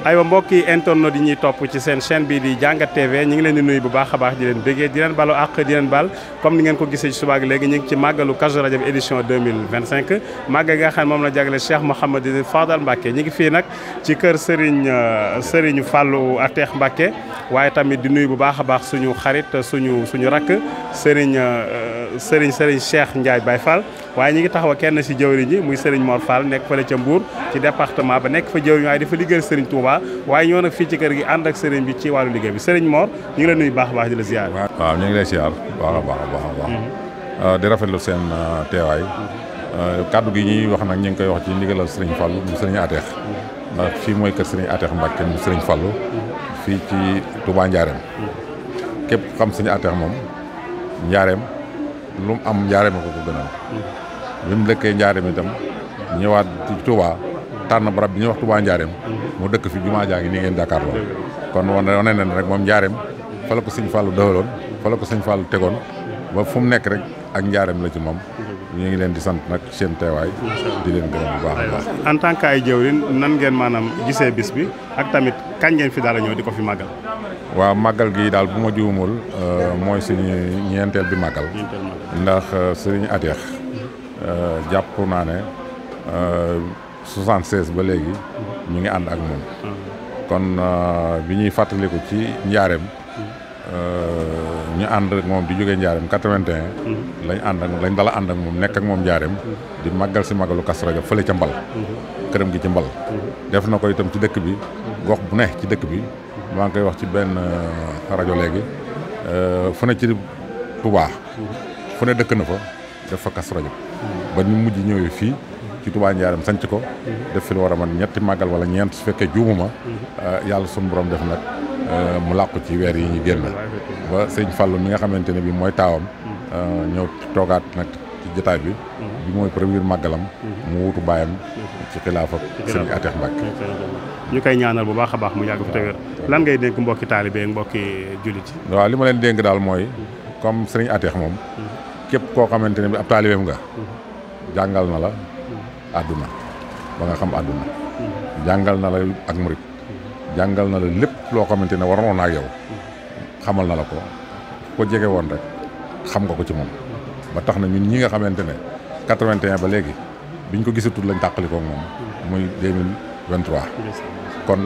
aywa mbokki internet yi ñuy topp ci seen chaîne bi di Jàngat TV ñu ngi leen di nuyu bu baax a baax di leen bëggee di leen balu àq di leen bal comme ni ngeen ko gisee ci subaak léegi ñu ngi ci màggalu Kazu Rajab édition 2025 màggal gi nga xam ne moom la jagle Cheikh Mouhamadou Fadal Mbacké ñu ngi fii nag ci kër Serigne Fallou Ateex Mbacké waaye tamit di nuyu bu baax a baax suñu xarit suñu rakk Serigne Cheikh Ndiaye Baye Fall waaye ñi ngi taxaw kenn ci jëwriñ ji muy Serigne Mor Fall nekk fële ca Mbour ci département ba nekk fa jëwriñ waaye dafa liggéeyal Serigne Touba waaye ñoo nag fii ci kër gi ànd ak Serigne bi ci wàllu liggéey bi Serigne Mor ñu ngi la nuyu baax a baax di la ziar. waaw ñu ngi lay ziar baax a baax di rafetlu seen teewaay kaddu gi ñuy wax nag ñu ngi koy wax ci ndigalal Serigne Fallou mu Serigne Ateex ndax fii mooy kër Serigne Ateex Mbacké mu Serigne Fallou fii ci Touba Ndiarème képp xam Serigne Ateex moom Ndiarème lu mu am Ndiarème ko gënal bi mu dëkkee Ndiarème itam ñëwaat ci Touba tànn barab bi ñuy wax Touba Ndiarème mu dëkk fi jumaa jaa ngi nii ngeen jàkkaarloo kon wane na rek moom Ndiarème fa la ko Sëñ Fallou dëwaloon fa la ko Sëñ Fallou tegoon ba fu mu nekk rek ak Ndiarème la ci moom ñu ngi leen di sant nag seen teewaay di leen gërëm bu baax a baax. en tant que ay jëwriñ nan ngeen maanaam gisee bis bi ak tamit kañ ngeen fi daal a ñëw di ko fi màggal. waaw màggal gi daal bu ma juumul mooy suñu ñeenteel bi màggal ndax Serigne Ateex jàpp naa ne 76 ba léegi ñu ngi ànd ak moom kon bi ñuy fàttaliku ci Njaareem ñu ànd ak moom di jógee Njaareem 81 lañ dala ànd ak moom nekk ak moom Njaareem di màggal si màggalu Kazu Rajab fële ca Mbal këram gi ci Mbal def na ko itam ci dëkk bi gox bu ne ci dëkk bi maa ngi koy wax ci benn rajo léegi fu ne ci Touba fu ne dëkk na fa def fa Kazu Rajab ba ñu mujj ñëwee fii ci Touba Ndiarème sanc ko def fi lu war a man ñetti màggal wala ñeent su fekkee juumuma yàlla sunu borom def nag mu làqu ci weer yi ñu génn ba sëñ Fallou mi nga xamante ne bi mooy taawam ñëw toogaat nag ci jotaay bi bi mooy premier màggalam mu wutu baayam ci xilaafa sëñ Ateex Mbacké ñu koy ñaanal bu baax a baax mu yàgg fi te wér lan ngay dénk mbokki taalibe ak mbokki jullit yi. waaw li ma leen dénk daal mooy comme sëriñ Ateex moom képp koo xamante ne bi ab taalibeem nga jàngal na la àdduna ba nga xam àdduna jàngal na la ak murit jàngal na la lépp loo xamante ne waroon na ak yow xamal na la ko jege woon rek xam nga ko ci moom ba tax na ñun ñi nga xamante ne 81 ba léegi biñ ko gisatul lañ tàqalikoo moom muy 2023 kon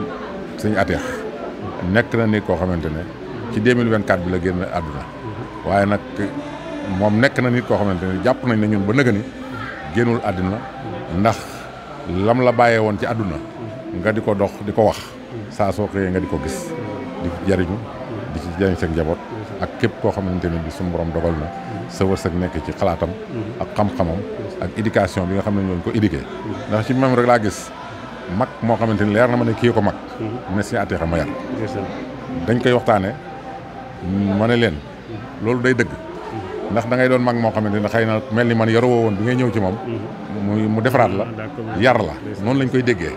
sëñ Ateex nekk na nit koo xamante ne ci 2024 bi la génn àdduna waaye nag moom nekk na nit koo xamante ne jàpp nañ ne ñun ba nëga ni génnul àdduna ndax lam la bàyyee woon ci àdduna nga di ko dox di ko wax saa soo xëyee nga di ko gis di jariñu di ci jariñ seen njaboot ak képp koo xamante ne bi suñu borom dogal na sa wërsëg nekk ci xalaatam ak xam-xamam ak éducation bi nga xam ne ñooñu ko éduqué ndax ci même rek laa gis mag moo xamante ni leer na ma ne kii ko mag ne sëñ Ateex ma yar dañ koy waxtaane ma ne leen loolu day dëgg ndax da ngay doon mag moo xamante ne xëy na mel ni man yaroo woon bi ngay ñëw ci moom mu defaraat la yar la noonu lañ koy déggee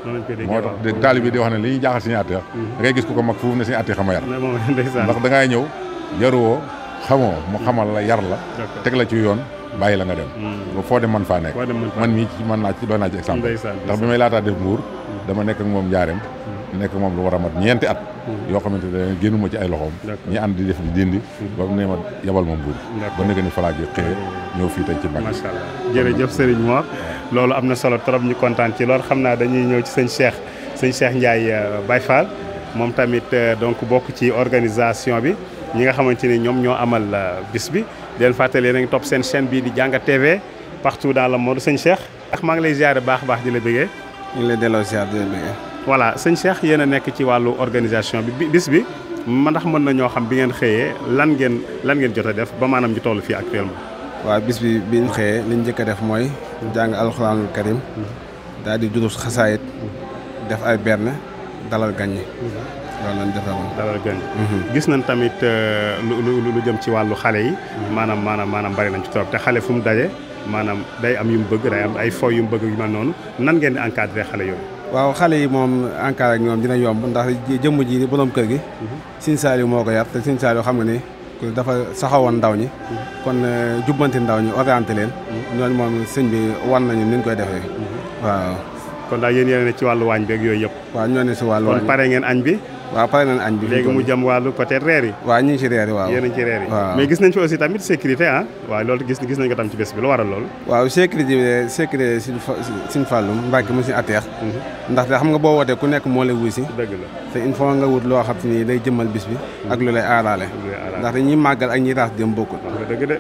moo tax taalibe bi di wax ne li ñuy jaaxal sëñ Ateex da ngay gis ku ko mag foofu ne sëñ Ateex ma yar ndax da ngay ñëw yaruwoo xamoo mu xamal la yar la teg la ci yoon bàyyi la nga dem ba foo dem man faa nekk man mii mën naa ci doon naa ci exemple ndax bi may laataa def Mbuur dama nekk ak moom njaareem nekk moom lu war a mat ñeenti at yoo xamante ne génnuma ci ay loxoom ñi ànd di def di dindi ba ne ma yabal ma Mbuur ba nekk ni falaak yi xëye ñëw fii tey ci Mbàkke macha allah jërëjëf Serigne Mor loolu am na solo trop ñu kontaan ci loolu xam naa dañuy ñëw ci sëñ Cheikh Ndiaye Baye Fall moom tamit donc bokk ci organisation bi ñi nga xamante ni ñoom ñoo amal bis bi di leen fàttali yéen a ngi topp seen chaîne bii di Jàngat TV partout dans le monde sëñ Cheikh. maa ngi lay ziare baax di la bëggee. ñu ngi lay delloo ziar di la bëggee. voilà sëñ Cheikh yéen a nekk ci wàllu organisation bi bis bi ndax mën na ñoo xam bi ngeen xëyee lan ngeen jot a def ba maanaam ñu toll fii actuellement. waaw bis bi ñu xëyee li ñu njëkk a def mooy jàng alxuraanul karim daal di durus xasaayit def ay berne dalal gan ñi. loolu lañ defee woon dalal gan gis nañ tamit lu jëm ci wàllu xale yi maanaam bari nañ ci trop te xale fu mu daje maanaam day am yu mu bëgg day am ay fo yu mu bëgg yu mel noonu nan ngeen di encadré xale yooyu. waaw xale yi moom encadré ak ñoom dina yomb ndax jëmm ji borom kër gi Sëñ Saaliw moo ko yar te Sëñ Saaliw xam nga ni dafa saxawoon ndaw ñi kon jubbanti ndaw ñi orienté leen ñooñu moom sëñ bi wan nañu ni ñu koy defee waaw. kon daal yéen ne ci wàllu waañ beeg yooyu yëpp. waaw ñoo ne si wàllu waañ kon pare ngeen añ bi. waaw pare nañ añ bi léegi mu jëm wàllu côté reer yi. waaw ñu ngi ci reer yi waaw yéen a ngi ci reer yi. mais gis nañ fi aussi tamit sécurité waaw loolu gis nañ ko tam ci bés bi lu waral loolu. waaw sécurité Sëñ Fallu Mbàkke mu Sëñ Ateex ndaxte xam nga boo wootee ku nekk moo lay wuy si. dëgg la te il faut nga wut loo xam te ni day jëmmal bis bi ak lu lay aaraale ndaxte ñi màggal ak ñi raas dem bokkul. wax nga dëgg de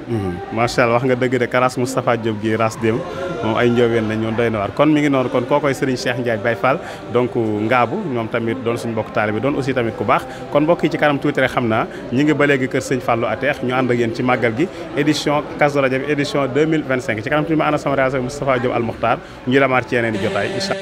macha allah wax nga dëgg de Karaas Moustapha Diop gi raas dem moom ay njóobeen lañ ñoon doy na waar kon mi ngi noonu kon kookoy Serigne Cheikh Ndiaye Baye Fall donc ngaabu ñoom tamit doon suñu mbokk taalibe doon aussi tamit ku baax kon mbokk yi ci kanam tuuti rek xam naa ñi ngi ba léegi kër Sëñ Fallou Ateex ñu ànd ak yéen ci màggal gi édition Kazu Rajab édition 2025 ci kanam tuuti ma ànd sama réalisateur Moustapha Diop Al Mokhtar ñu demaat ci yeneen i jotaay incha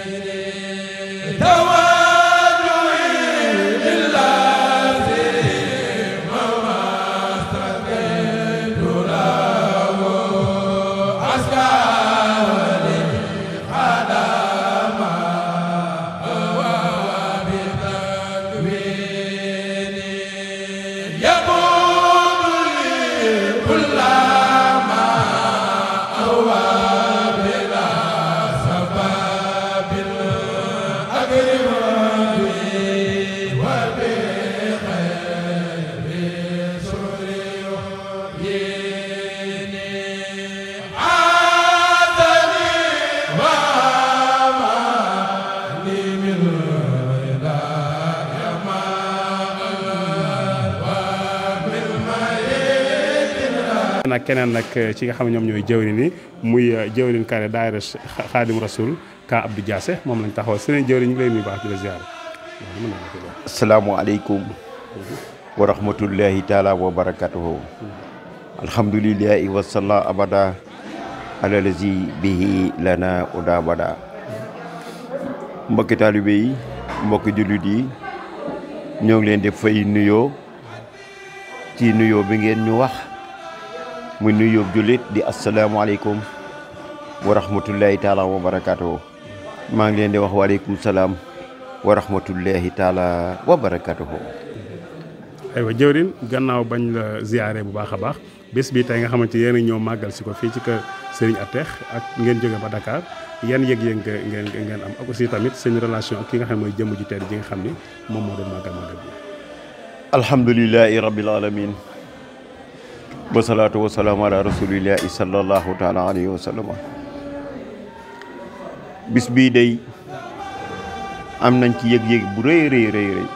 nag keneen nag ci nga xam ne ñoom ñooy jëwriñ ni muy jëwriñ kare daayira Xaadim Rasul ka Abdou Diassé moom lañ taxawal seen jëwriñ ñu ngi lay nuyu baax di la ziar. asalaamaaleykum wa rahmatullahi taala wa barakatuhu alhamdulillahi wa salla abada alalazi bihi lana uda bada mbokki taalibe yi mbokki jullit yi ñoo ngi leen di fay nuyoo ci nuyoo bi ngeen ñu wax muy nuyoo jullit di asalaamaaleykum wa rahmatullahi taala wa barakatuhu maa ngi leen di wax waaleykum salaam wa rahmatullahi taala wa barakatuhu. aywa jëwriñ gannaaw bañ la ziyaare bu baax a baax bés bi tey nga xamante yéen a ñëw màggal si ko fii ci kër Serigne Ateex ak ngeen jóge ba Dakar yan yëg-yëg ngeen am ak aussi tamit seen relation ak ki nga xam ne mooy jëmm ji tedd ji nga xam ni moom moo doon màggal bi. alhamdulilahi rabbil alamin wasalaatu wasalaamu ala rasulillahi sallallahu taala alayhi wa sallam. bis bii day am nañ ci yëg-yëg bu rëy rëy rëy rëy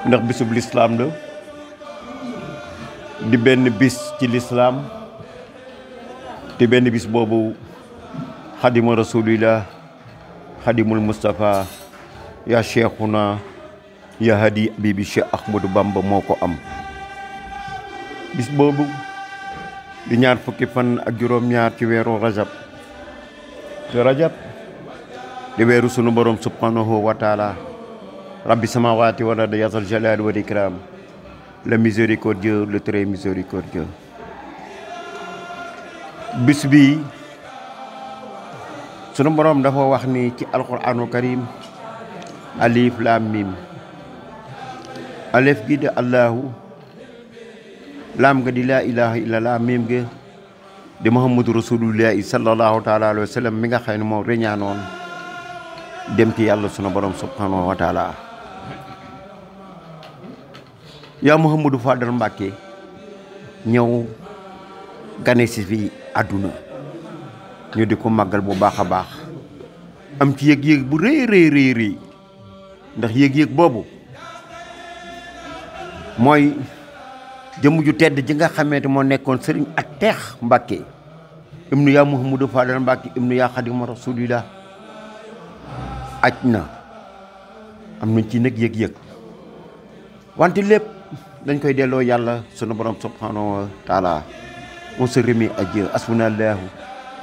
ndax bisub lislaam la di benn bis ci lislaam te benn bis boobu xadima rasulillah xadimul Moustapha ya cheikhuna ya hadi abibi Cheikh Ahmadou Bamba moo ko am. bis boobu di ñaar fukki fan ak juróom-ñaar ci weeru rajab te rajab di weeru sunu borom subhanahu wa taala rabbi samawati wal ardi yazal jalal wal ikram le miséricordieux le très miséricordieux. bis bi sunu borom dafa wax ni ci alquranul karim alif lam mim. alif gi de allahu, lam ga di la ilaha illallah, mim ga di muhammadu rasulullahi sallallahu taala alayhi wa sallam mi nga xam ne moom reñaanoon dem ci yàlla sunu borom subhanahu wa taala. yaa Mouhamadou Fadal Mbacké ñëw gane si fi àdduna ñu di ko màggal bu baax a baax am ci yëg-yëg bu rëy rëy ndax yëg-yëg boobu mooy jëmm ju tedd ji nga xamante moo nekkoon Serigne Ateex Mbacké ibnu yaa Mouhamadou Fadal Mbacké ibnu yaa Xaadimu Rasulillah aj na am nañ ci nag yëg-yëg wante lépp dañ koy delloo yàlla sunu borom subhanahu wa taala. on se remet à Dieu asbunallahu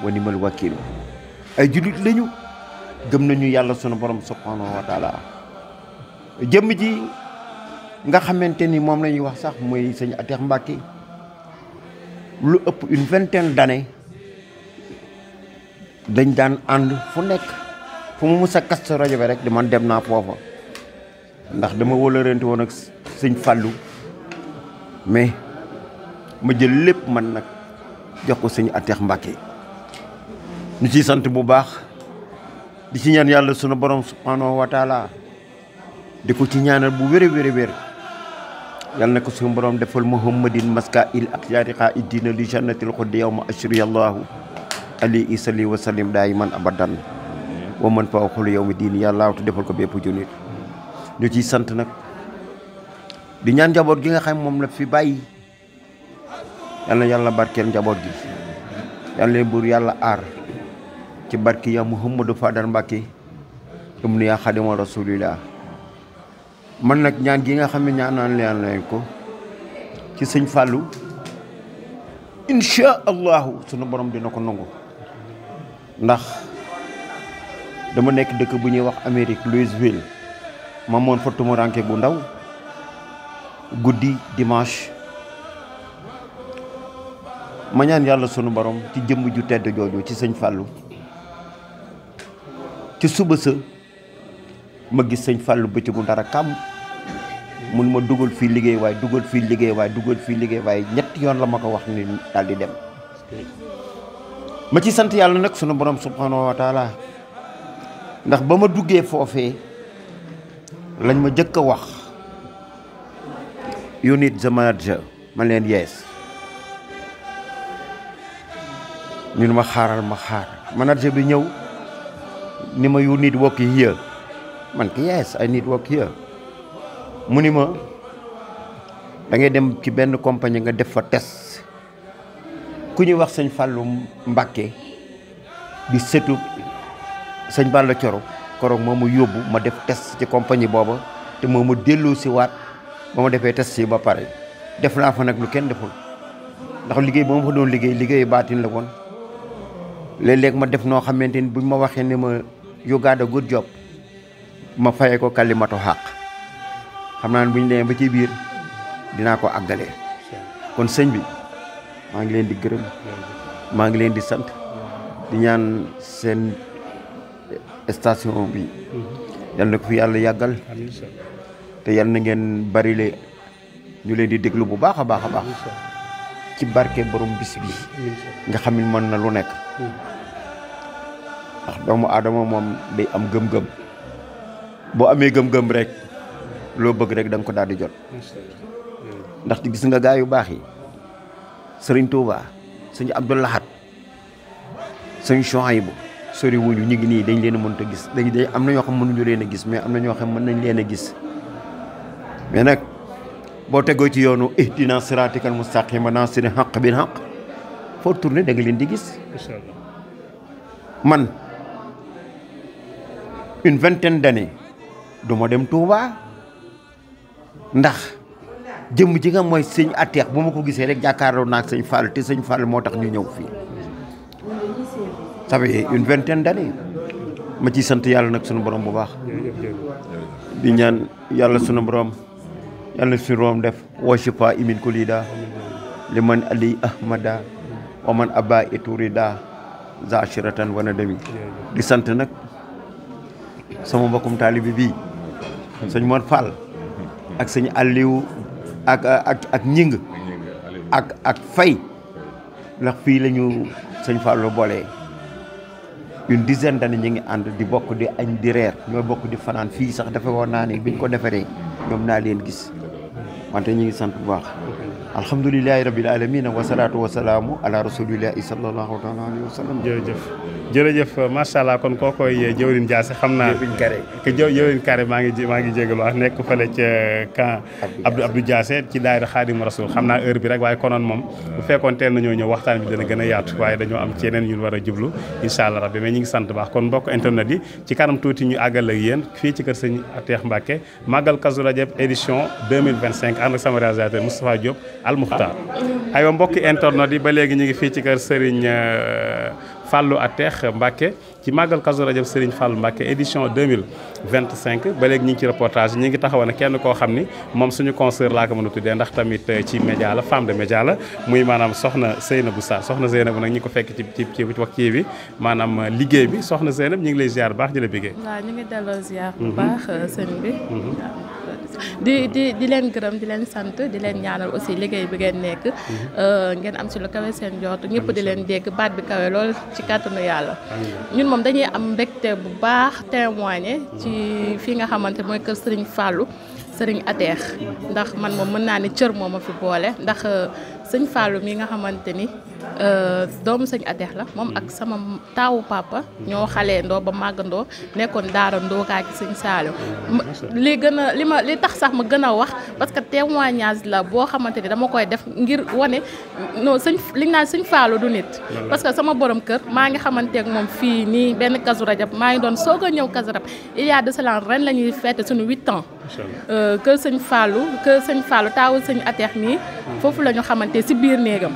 wa ni'mal wakil. ay jullit lañu gëm nañu yàlla sunu borom subhanahu wa taala. jëmm ji nga xamante ni moom la ñuy wax sax mooy sëñ Ateex Mbacké lu ëpp une vingtaine d'années dañ daan ànd fu nekk fu mu mës a kas sa rajo bi rek di man dem naa foofa ndax dama wóolarante woon ak sëñ Fallou mais ma jël lépp man nag jox ko sëñ Ateex Mbacké ñu ciy sant bu baax di ci ñaan yàlla sunu borom subhanahu wa taala di ko ci ñaanal bu wér yàlla na ko sunu borom defal muhammadin maska il ak yaariqa iddina li jannatil xuddi yow ma ashri allahu ali isali wa sallim daayiman abadan wa man fa xulu yow mi diin yàlla te defal ko bépp junit ñu ciy sant nag di ñaan njaboot gi nga xam moom la fi bàyyi yal na yàlla barkeel njaboot gi yal na buur yàlla aar ci barki ya Mouhamadou Fadal Mbacké ibnu yaa Xaadimu Rasulillah. man nag ñaan gi nga xam ne ñaanal leen ko ci sëñ Fallou incha allahu sunu borom dina ko nangu ndax dama nekk dëkk bu ñuy wax Amérique Louisville ma moon fa tumuranke bu ndaw guddi dimanche ma ñaan yàlla sunu borom ci jëmm ju tedd jooju ci sëñ Fallou ci suba sa ma gis sëñ Fallou bëccëgu dara kam mun ma dugal fii liggéey waaye dugal fii liggéey waaye ñetti yoon la ma ko wax ni daal di dem ma ci sant yàlla nag sunu borom subhanahu wa taala ndax ba ma duggee foofee lañ ma jëkk a wax you need the manager man leen yees ñun ma xaar manager bi ñëw ni ma you need work here man ko yes I need work here mu ni ma da ngay dem ci benn compagnie nga def fa test ku ñuy wax sëñ Fallou Mbacké di sëtu sëñ Balla Coro koroog moo ma yóbbu ma def test ci compagnie booba te moo ma delloo si waat ba ma defee test yi ba pare def naa fa nag lu kenn deful ndax liggéey ba ma fa doon liggéey baatin la woon léeg-léeg ma def noo xamante ni buñ ma waxee ne ma you got a good job ma fayee ko kalimatu xaq xam naa ne bu ñu demee ba ci biir dinaa ko àggalee kon sëñ bi maa ngi leen di gërëm maa ngi leen di sant di ñaan seen station bi yal na ko fi yàlla yàggal te yal na ngeen bari le ñu leen di déglu bu baax a baax ci barke borom bis bi nga xam ne mën na lu nekk ndax doomu aadama moom day am gëm-gëm boo amee gëm-gëm rek loo bëgg rek da nga ko daal di jot ndax gis nga gaa yu baax yi Serigne Touba sëñ Abdou Lahad sëñ Chouaïbou sori wuñu ñu ngi nii dañ leen a mënut a gis dañ am na ñoo xam mënuñu leen a gis mais am na ñoo xam mën nañ leen a gis mais nag boo tegoo ci yoonu ihdina siratikal mustaqima nasiri xaq bil xaq foo tourné da nga leen di gis man une vingtaine d'années du ma dem Touba ndax jëmm ji nga mooy sëñ Ateex bu ma ko gisee rek jàkkaarloo naag sëñ Fall te sëñ Fall moo tax ñu ñëw fii ça fait une vingtaine d'années ma ciy sant yàlla nag sunu borom bu baax di ñaan yàlla sunu borom yàlla sunu borom def wa shifa imin kulida li man ali ahmada wa man aba iturida zashiratan wana demi di sant nag sama mbokkum taalibi bii sëñ Mor Fall ak sëñ Aliou ak ñing ak Fay ndax fii la ñu sëñ Fallou boole une dizaine d'années ñu ngi ànd di bokk di añ di reer ñoo bokk di fanaan fii sax dafa woon naa ne biñ ko defaree ñoom naa leen gis wante ñu ngi sant bu baax alhamdulilahi rabbil alamin wa salaatu wa salaamu ala rasulillahi sallallahu taala alayhi wa sallam. jërëjëf macha allah kon koo koy jëwriñ Diassé xam naa que jëwriñ Kare maa ngi jégalu wax nekk fële ca camp Abdou Diassé ci daayira Xaadimu Rasul xam naa heure bi rek waaye konoon moom bu fekkoon teel nañoo ñëw waxtaan bi dana gën a yaatu waaye dañoo am ci yeneen yu war a jublu incha allah rabbi mais ñu ngi sant baax kon mbokk internet yi ci kanam tuuti ñu àggal ak yéen fii ci kër sëñ Ateex Mbacke Magal Kazu Rajab édition 2025 ànd ak sama réalisateur Moustapha Diop Al Mukhtar aywa mbokki internet yi ba léegi ñu ngi fii ci kër Serigne Fallou Ateex Mbacke ci Magal Kazu Rajab Serigne Fallou Mbacke édition 2025 ba léegi ñu ngi ci reportage ñi ngi taxawoon kenn koo xam ni moom suñu consoeur laa ko mën a tuddee ndax tamit ci média la femme de média la muy maanaam soxna Seynabou Sarr soxna Seynabou nag ñi ko fekk ci wax kii bi maanaam liggéey bi soxna Seynabou ñu ngi lay ziar baax di la bëggee. waaw ñu ngi delloo ziar bu baax sëñ bi. di leen gërëm di leen sant di leen ñaanal aussi liggéey bi ngeen nekk ngeen am si lu kawe seen jot ñëpp di leen dégg baat bi kawe lool ci kàttanu yàlla ñun moom dañuy am mbégte bu baax témoigner ci fii nga xamante mooy kër Serigne Fallou Serigne Ateex ndax man moom mën naa ne cër moo ma fi boole ndax sëñ Fallou mi nga xamante ni doomu sëñ Ateex la moom ak sama taawu papa ñoo xalee ndoo ba màggandoo nekkoon daara ndookaa ci sëñ Saliou li tax sax ma gën a wax parce que témoignage la boo xamante ni dama koy def ngir wane non li ñu naan sëñ Fallou du nit parce que sama borom kër maa ngi xamanteeg moom fii nii benn Kazu Rajab maa ngi doon soog a ñëw Kazu Rajab il y a de cela ren la ñuy fête suñu 8 ans kër sëñ Fallou taawu sëñ Ateex mii foofu la ñu xamante si biir néegam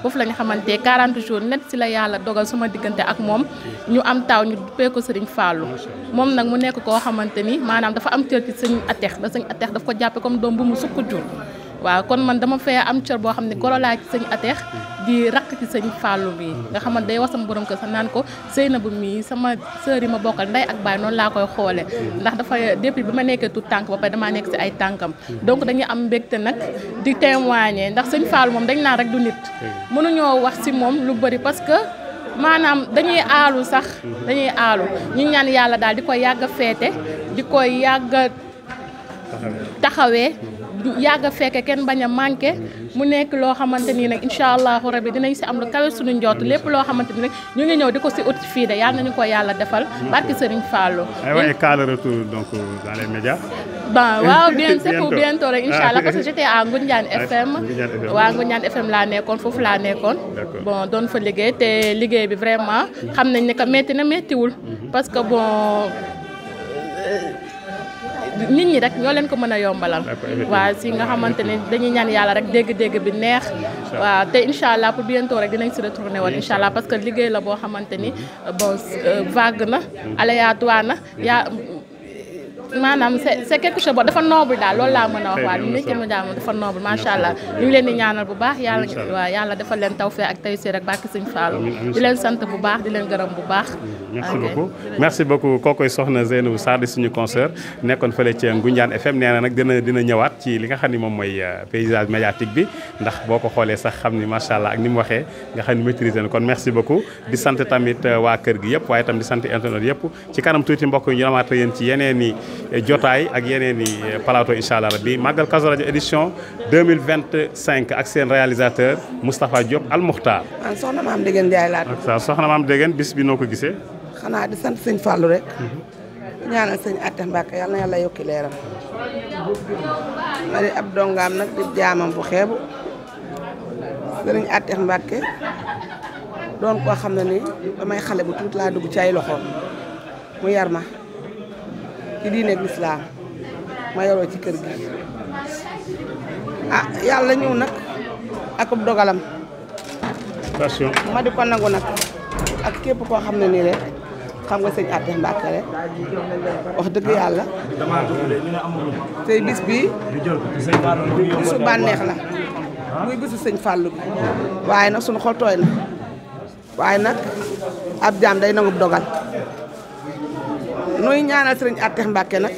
foofu la ñu xamante 40 jours net si la yàlla dogal suma diggante ak moom ñu am taw ñu duppee ko Serigne Fallou moom nag mu nekk koo xamante ni maanaam dafa am cër ci sëñ Ateex da sëñ Ateex daf ko jàppe comme doom bu mu sukk jur waaw kon man dama fee am cër boo xam ne goro laa ci sëñ Ateex di rakk ci sëñ Fallou bi nga xamante day wax sama borom kër sax naan ko Seynabou mii sama sœur yi ma bokkal ndey ak baay noonu laa koy xoole ndax dafa depuis bi ma nekkee tout tànk ba pare damaa nekk si ay tànkam donc dañuy am mbégte nag di témoigner ndax sëñ Fallou moom dañ naan rek du nit mënuñoo wax si moom lu bëri parce que maanaam dañuy aalu sax dañuy aalu ñu ñaan yàlla daal di koy yàgg a feete di koy yàgg a taxawee yàgg a fekke kenn bañ a manqué mu nekk loo xamante nii nag incha allahu rabi dinañ si am lu kawe suñu njott lépp loo xamante ni nag ñu ngi ñëw di ko si ut fii de yàlla nañu ko yàlla defal barki Serigne Fallou. et quand le retour donc dans les médias. bon waaw c'est pour bientôt rek incha allah parce que j'étais à Ngoundiane FM. waaw Ngoundiane FM laa nekkoon foofu laa nekkoon. bon doon fa liggéey te liggéey bi vraiment xam nañ ne que métti na méttiwul parce que bon. nit ñi rek ñoo leen ko mën a yombalal waaw si nga xamante ne dañuy ñaan yàlla rek dégg-dégg bi neex waaw te incha allah pour bientôt rek dinañ si retourné woon incha allah parce que liggéey la boo xamante ni bon vague na aléatoire na yaa maanaam c'est quelque chose boo dafa noble daal loolu laa mën a wax waaw métier mu daal dafa noble macha allah ñu ngi leen di ñaanal bu baax yàlla waaw yàlla defal leen tawfeex ak tayseer rek barki Sëñ Fallou di leen sant bu baax di leen gërëm bu baax merci beaucoup kookoy soxna Seynabou Sarr di suñu concert nekkoon fële ci Ngoundiane FM nee na nag dina ñëwaat ci li nga xam ni moom mooy paysage médiatique bi ndax boo ko xoolee sax xam ni macha allah ak ni mu waxee nga xam ni maîtriser na kon merci beaucoup di sant tamit waa kër gi yëpp waaye tam di sant internet yëpp ci kanam tuuti mbokk yi ñu amaat yéen ci yeneen i jotaay ak yeneen i plateau incha allah rabbi Magal Kazu Rajab édition 2025 ak seen réalisateur Moustapha Diop Al Mukhtar. soxna maam Dégène Ndiaye laa ak soxna maam Dégène bis bi noo ko gisee. xanaa di sant sëñ Fallou rek. ñaanal sëñ Ateex Mbacke yàlla na yàlla yokki leeram. ma di ab dongaam nag di jaamam bu xeebu. sëñ Ateex Mbacke doon koo xam ne ni damay xale bu tuuti laa dugg ci ay loxoom mu yar ma. ci diineeg lislaam ma yoroo ci kër gi yàlla ñëw nag akub dogalam ma di ko nangu nag ak képp koo xam ne nii rek xam nga sëñ Atex Mbàkke rek wax dëgg yàlla tey bis bii bisu bànneex la muy bisu sëñ Fallou bi waaye nag suñu xol tooy na waaye nag ab jaam day nangub dogal nuy ñaanal sëriñ Atex Mbàkke nag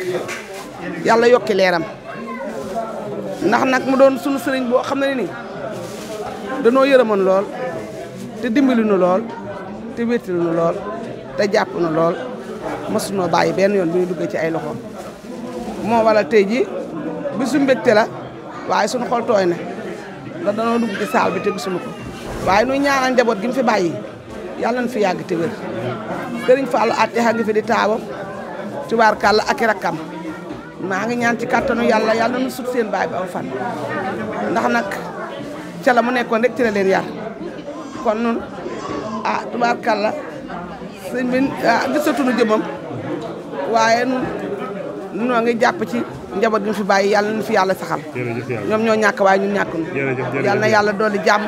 yàlla yokki leeram ndax nag mu doon sunu sëriñ boo xam ne nii danoo yërëmoon lool te dimbali nu lool te wéttali nu lool te jàpp nu lool mësunoo bàyyi benn yoon bi ñu duggee ci ay loxoom moo waral tey ji bisu mbégte la waaye sunu xol tooy na ndax danoo dugg ci saal bi te gisuñu ko waaye nuy ñaanal njaboot gi mu fi bàyyi yàlla na fi yàgg te wér sëriñ Fallou Atex a ngi fi di taawam tubaarkàlla ak i rakkam maa ngi ñaan ci kàttanu yàlla yàlla nu sut seen baay ba aw fan ndax nag ca la mu nekkoon rek ci la leen yar kon nun tubaarkàlla sëñ bi gisatuñu jëmam waaye nun noo ngi jàpp ci njaboot gi mu fi bàyyi yàlla nu fi yàlla saxal ñoom ñoo ñàkk waaye ñun ñàkk nu yàlla na yàlla dolli jàmm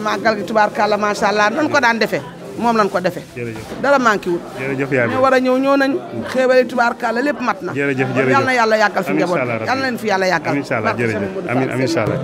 màggal gi tubaarkàlla macha allah nan ko daan defee moom lañ ko defee dara manqué wut ñu war a ñëw nañ xéewali tubaarkàlla lépp mat na yàlla na yàlla yàggal fi njaboot yàlla na leen fi yàlla yàggal amiin incha allah jërëjëf amiin amiin incha allah